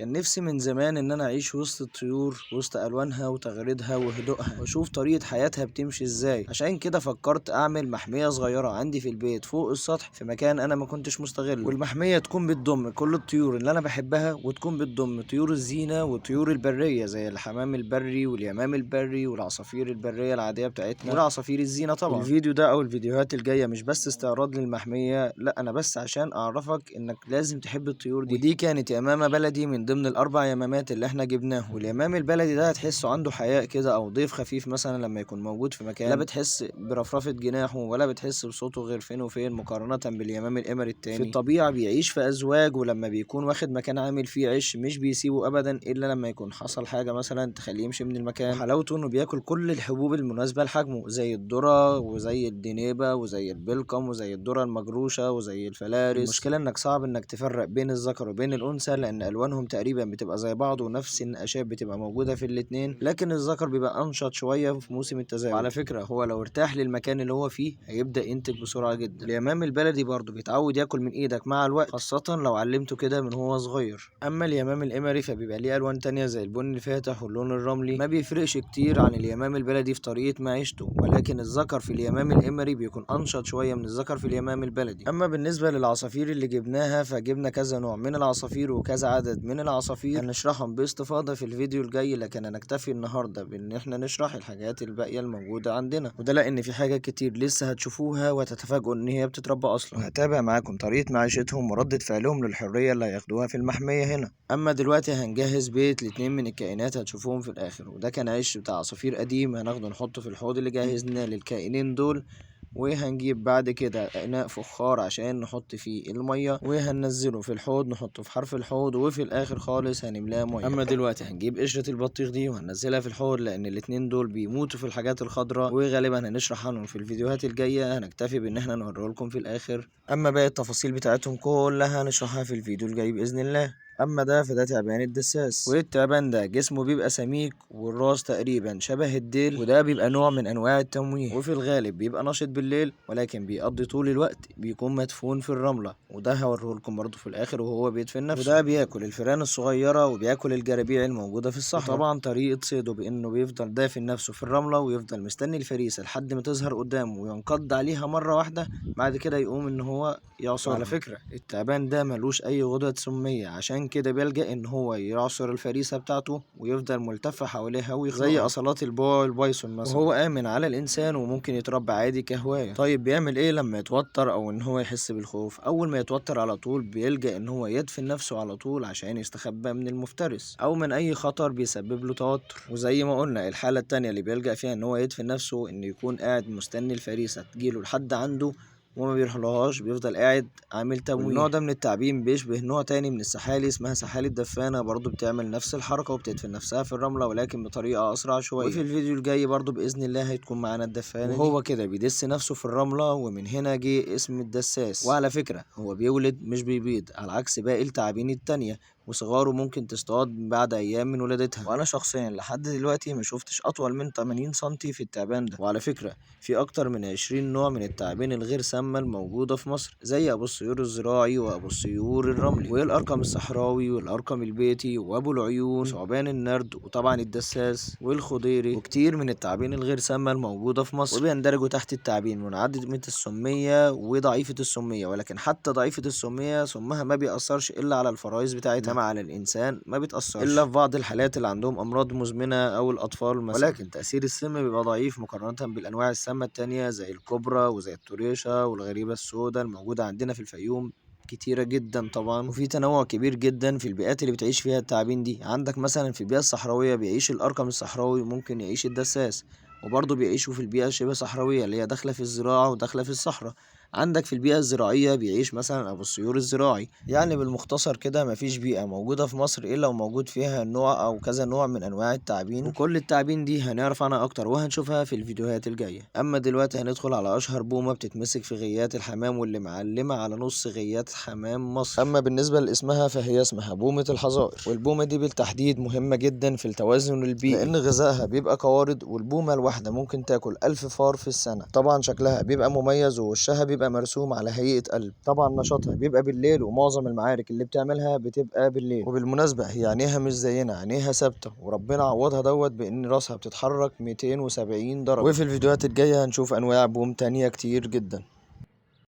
كان نفسي من زمان ان انا اعيش وسط الطيور، وسط الوانها وتغريدها وهدوءها، واشوف طريقة حياتها بتمشي ازاي. عشان كده فكرت اعمل محمية صغيرة عندي في البيت فوق السطح، في مكان انا ما كنتش مستغله، والمحمية تكون بتضم كل الطيور اللي انا بحبها، وتكون بتضم طيور الزينة والطيور البرية زي الحمام البري واليمام البري والعصافير البرية العادية بتاعتنا والعصافير الزينة طبعا. الفيديو ده او الفيديوهات الجاية مش بس استعراض للمحمية، لا انا بس عشان اعرفك انك لازم تحب الطيور دي. ودي كانت يمامة بلدي من ضمن الاربع يمامات اللي احنا جبناهم. واليمام البلدي ده هتحسه عنده حياء كده او ضيف خفيف مثلا لما يكون موجود في مكان، لا بتحس برفرفة جناحه ولا بتحس بصوته غير فين وفين مقارنة باليمام القمري التاني. في الطبيعة بيعيش في ازواج، ولما بيكون واخد مكان عامل فيه عش مش بيسيبه ابدا الا لما يكون حصل حاجة مثلا تخليه يمشي من المكان. وحلاوته انه بياكل كل الحبوب المناسبة لحجمه زي الذرة وزي الدنيبة وزي البلقم وزي الذرة المجروشة وزي الفلارس. المشكلة انك صعب انك تفرق بين الذكر وبين الانثى لان الوانهم تقريبا بتبقى زي بعض ونفس النقشات بتبقى موجودة في الاتنين، لكن الذكر بيبقى انشط شوية في موسم التزاوج. وعلى فكرة هو لو ارتاح للمكان اللي هو فيه هيبدأ ينتج بسرعة جدا. اليمام البلدي برضه بيتعود ياكل من ايدك مع الوقت، خاصة لو علمته كده من هو صغير. اما اليمام القمري فبيبقى ليه الوان تانية زي البني الفاتح واللون الرملي، ما بيفرقش كتير عن اليمام البلدي في طريقة معيشته، ولكن الذكر في اليمام القمري بيكون انشط شوية من الذكر في اليمام البلدي. اما بالنسبة للعصافير اللي جبناها فجبنا كذا نوع من العصافير وكذا عدد من العصافير، هنشرحهم باستفاضة في الفيديو الجاي، لكن هنكتفي النهاردة بان احنا نشرح الحاجات الباقية الموجودة عندنا، وده لان في حاجات كتير لسه هتشوفوها وتتفاجئوا ان هي بتتربى اصلا. وهتابع معاكم طريقة معيشتهم وردة فعلهم للحرية اللي هياخدوها في المحمية هنا. اما دلوقتي هنجهز بيت لاتنين من الكائنات هتشوفوهم في الاخر، وده كان عش بتاع عصافير قديم هناخده نحطه في الحوض اللي جهزناه للكائنين دول، وهنجيب بعد كده اناء فخار عشان نحط فيه المية، وهننزله في الحوض نحطه في حرف الحوض، وفي الاخر خالص هنملاه مية. اما دلوقتي هنجيب قشرة البطيخ دي وهننزلها في الحوض لان الاتنين دول بيموتوا في الحاجات الخضراء، وغالبا هنشرح عنهم في الفيديوهات الجاية، هنكتفي بان احنا نوريه لكم في الاخر. اما باقي التفاصيل بتاعتهم كلها هنشرحها في الفيديو الجاي باذن الله. اما ده فده تعبان الدساس، والتعبان ده جسمه بيبقى سميك والراس تقريبا شبه الديل، وده بيبقى نوع من انواع التمويه، وفي الغالب بيبقى نشط بالليل ولكن بيقضي طول الوقت بيكون مدفون في الرملة، وده هوريه لكم برضه في الاخر وهو بيدفن نفسه. وده بياكل الفئران الصغيرة وبياكل الجرابيع الموجودة في الصحراء. طبعا طريقه صيده بانه بيفضل دافن نفسه في الرملة ويفضل مستني الفريسه لحد ما تظهر قدامه وينقض عليها مرة واحدة، بعد كده يقوم ان هو يعصر. على فكرة التعبان ده ملوش اي غدد سميه، عشان كده بيلجأ ان هو يعصر الفريسة بتاعته ويفضل ملتف حواليها ويخنقها زي اصلات البوع والبايسون مثلا، وهو امن على الانسان وممكن يتربى عادي كهواية. طيب بيعمل ايه لما يتوتر او ان هو يحس بالخوف؟ اول ما يتوتر على طول بيلجأ ان هو يدفن نفسه على طول عشان يستخبى من المفترس او من اي خطر بيسبب له توتر. وزي ما قلنا الحالة التانية اللي بيلجأ فيها ان هو يدفن نفسه ان يكون قاعد مستني الفريسة تجيله لحد عنده وما بيروحلهاش، بيفضل قاعد عامل تمويه. النوع ده من التعابين بيشبه نوع تاني من السحالي اسمها سحالي الدفانة، برضو بتعمل نفس الحركة وبتدفن نفسها في الرملة ولكن بطريقة أسرع شوية. وفي الفيديو الجاي برضو بإذن الله هتكون معانا الدفانة دي. وهو كده بيدس نفسه في الرملة، ومن هنا جه اسم الدساس. وعلى فكرة هو بيولد مش بيبيض على عكس باقي التعابين التانية، وصغاره ممكن تصطاد بعد ايام من ولادتها. وانا شخصيا لحد دلوقتي ما شفتش اطول من 80 سنتي في التعبان ده. وعلى فكرة في اكتر من 20 نوع من التعابين الغير سامة الموجودة في مصر، زي ابو السيور الزراعي وابو السيور الرملي والارقم الصحراوي والارقم البيتي وابو العيون وثعبان النرد وطبعا الدساس والخضيري، وكتير من التعابين الغير سامة الموجودة في مصر. وبيندرجوا تحت التعابين منعدمة السمية وضعيفة السمية، ولكن حتى ضعيفة السمية سمها ما بيأثرش الا على الفرائس بتاعتها، انما على الانسان ما بيتاثرش الا في بعض الحالات اللي عندهم امراض مزمنة او الاطفال مثلا. ولكن تاثير السم بيبقى ضعيف مقارنة بالانواع السامة التانية زي الكوبرا وزي التوريشه والغريبة السوداء الموجودة عندنا في الفيوم كتيرة جدا طبعا. وفي تنوع كبير جدا في البيئات اللي بتعيش فيها التعابين دي. عندك مثلا في البيئة الصحراوية بيعيش الارقم الصحراوي وممكن يعيش الدساس، وبرضه بيعيشوا في البيئة شبه صحراويه اللي هي داخله في الزراعة وداخله في الصحراء. عندك في البيئة الزراعية بيعيش مثلا أبو السيور الزراعي. يعني بالمختصر كده مفيش بيئة موجودة في مصر إلا وموجود فيها نوع أو كذا نوع من أنواع التعابين، وكل التعابين دي هنعرف عنها أكتر وهنشوفها في الفيديوهات الجاية. أما دلوقتي هندخل على أشهر بومة بتتمسك في غيات الحمام واللي معلمة على نص غيات حمام مصر. أما بالنسبة لاسمها فهي اسمها بومة الحظائر، والبومة دي بالتحديد مهمة جدا في التوازن البيئي لأن غذائها بيبقى قوارض، والبومة الواحدة ممكن تاكل 1000 فار في السنة. طبعا شكلها بيبقى مميز ووشها بيبقى بيبقى مرسوم على هيئة قلب. طبعا نشاطها بيبقى بالليل، ومعظم المعارك اللي بتعملها بتبقى بالليل. وبالمناسبة هي عينيها مش زينا، عينيها ثابتة، وربنا عوضها دوت بان راسها بتتحرك 270 درجة. وفي الفيديوهات الجاية هنشوف انواع بوم تانية كتير جدا.